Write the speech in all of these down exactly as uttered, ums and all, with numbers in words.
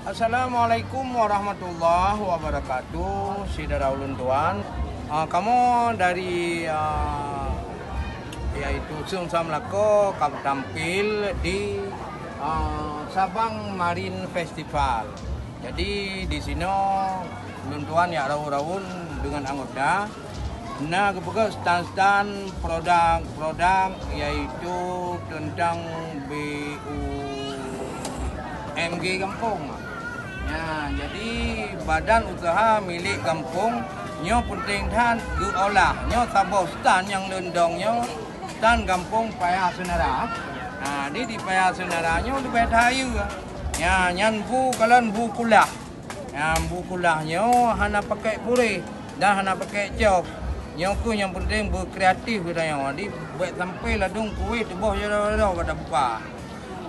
Assalamualaikum warahmatullahi wabarakatuh, syedara ulôn tuan. Ah, kamoe dari, ah, yaitu Sung Samlako ka tampil di, ah, Sabang Marine Festival. Jadi di sinoe ulôn tuan jak raun-raun deungon anggota. Na geupeugah stan-stan produk-produk, yaitu teuntang B U M G gampông. Nya, jadi badan usaha milék gampông nyoe peunteng that geuolah. Nyoe saboh stan nyang lôn dong nyoe, stan gampông Paya Seunara. Nah, di, di Paya Seunara nyoe leubeh that hayeue. Nya, nyan bu kalon bu kulah. Nyang bu kulah nyoe hana pakai pureh dan hana pakai cok. Nyoe kheueh nyang peunteng beukreatif geutanyoe. Jadi, bèk sampai ladôm kueh tuboh jaroe-jaroe bak tabuka.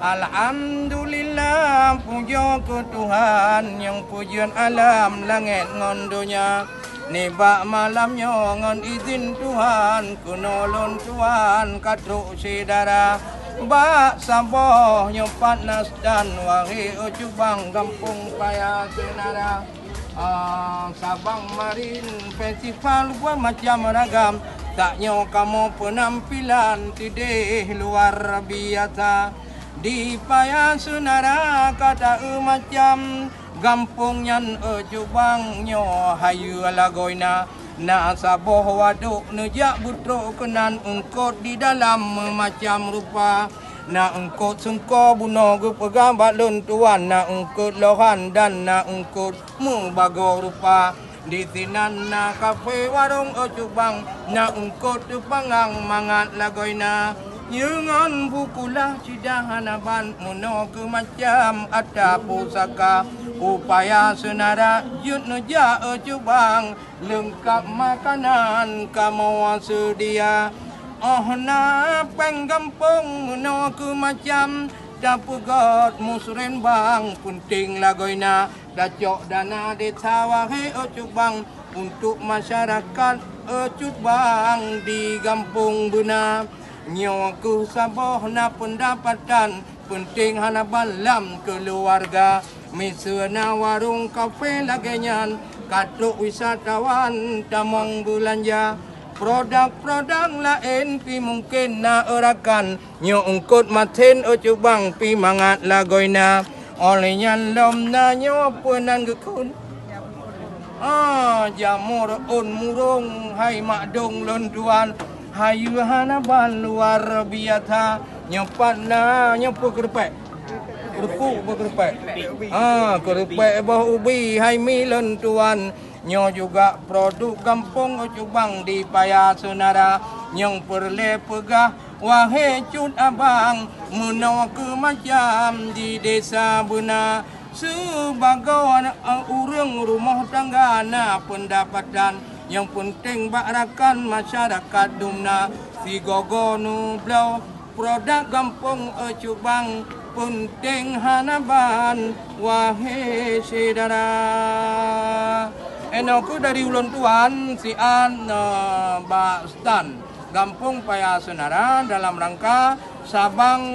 Alhamdulillah, pujoe keu Tuhan nyang peujeuet alam langèt ngon donya. Nibak malam nyoe ngon idhin Tuhan, keunoe lôn tuan ka trok syedara. Bak saboh nyoe pat na stan, wahé e cubang gampông Paya Seunara. Ah, Sabang Marine Festival buet macam ragam, tanyoe kamoe peunampilan tidéh luar biasa. Di Paya Seunara ka taeu macam gampông nyan e cubang nyoe hayeue lagoina. Na saboh wadôk neujak beutrok keunan eungkôt di dalam meumacam rupa. Na eungkôt seungko bunoe geupeugah bak lôn tuan, na eungkôt lohan dan na eungkôt meubagoe rupa. Di sinan na kafe warông e cubang, na eungkôt teupanggang mangat lagoina. Nyoe ngon bu kulah sidah hana ban meunoe keu macam atra pusaka. U Paya Seunara jeuet neujak e cubang, leungkap makanan kamoe seudia. Óh na péng gampông meunoe keu macam, tapeugöt musrembang peunteng lagoina. Tacok dana desa wahé e cubang untuk masyarakat e cubang di gampông beuna. Nyoe kheueh saboh na peundapatan peunteng hana ban lam keuluwarga. Miseue na warông kafe lagèe nyan, ka trok wisatawan tamong beulanja. Produk-produk laén pih mungken na e rakan, nyoe eungkôt masen e cubang pih mangat lagoina. Óh lheueh nyan lom na nyoe peue nan geukheun? Ah, jamur ôn murông hai mak dong lôn tuan, hayeue hana ban luar biasa. Nyoe pat na nyoe peue keureupek? Keureupuk peue keureupek? Ah, keureupek boh ubi hai mi lôn tuan. Nyoe juga produk gampông e cubang di Paya Seunara nyang peureulèe peugah, wahé cut abang, meunoe keu macam di desa beuna. Sibagoe ureueng rumoh tangga na peundapatan, nyang peunteng bak rakan masyarakat dum na. Sigoe-goe neubloe produk gampông e cubang, peunteng hana ban, wahé syedara. Inoe kheueh dari ulôn tuan siat, eh, bak stan gampông Paya Seunara dalam rangka Sabang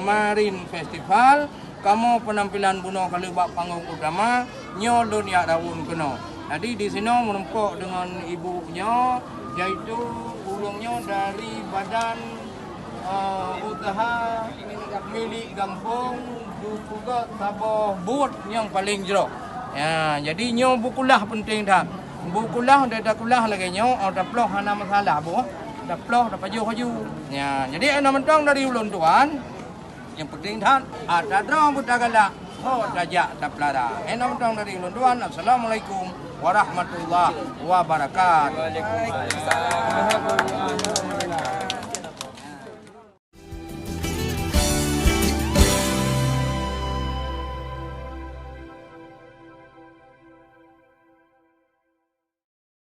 Marine Festival. Kamoe peunampilan bunoe ka lheueh bak panggong utama, nyoe lôn jak rawon keunoe. Jadi di sinoe meurumpok deungon ibu nyoe, yaitu ureueng nyoe dari badan, eh, usaha milik gampông, geupeugöt saboh buet nyang paleng jroh. Ya, jadi nyoe bu kulah peunteng that. Bu kulah, dai takulah lagèe nyoe, oh, taploh hana masalah, bu. Taploh, tapajoh laju. Ya, jadi inoe mantong dari ulôn tuan. Nyang peunteng that, atra droe beutagalak, ho tajak tapeulara. Inoe mantong dari ulôn tuan. Assalamualaikum warahmatullahi wabarakatuh.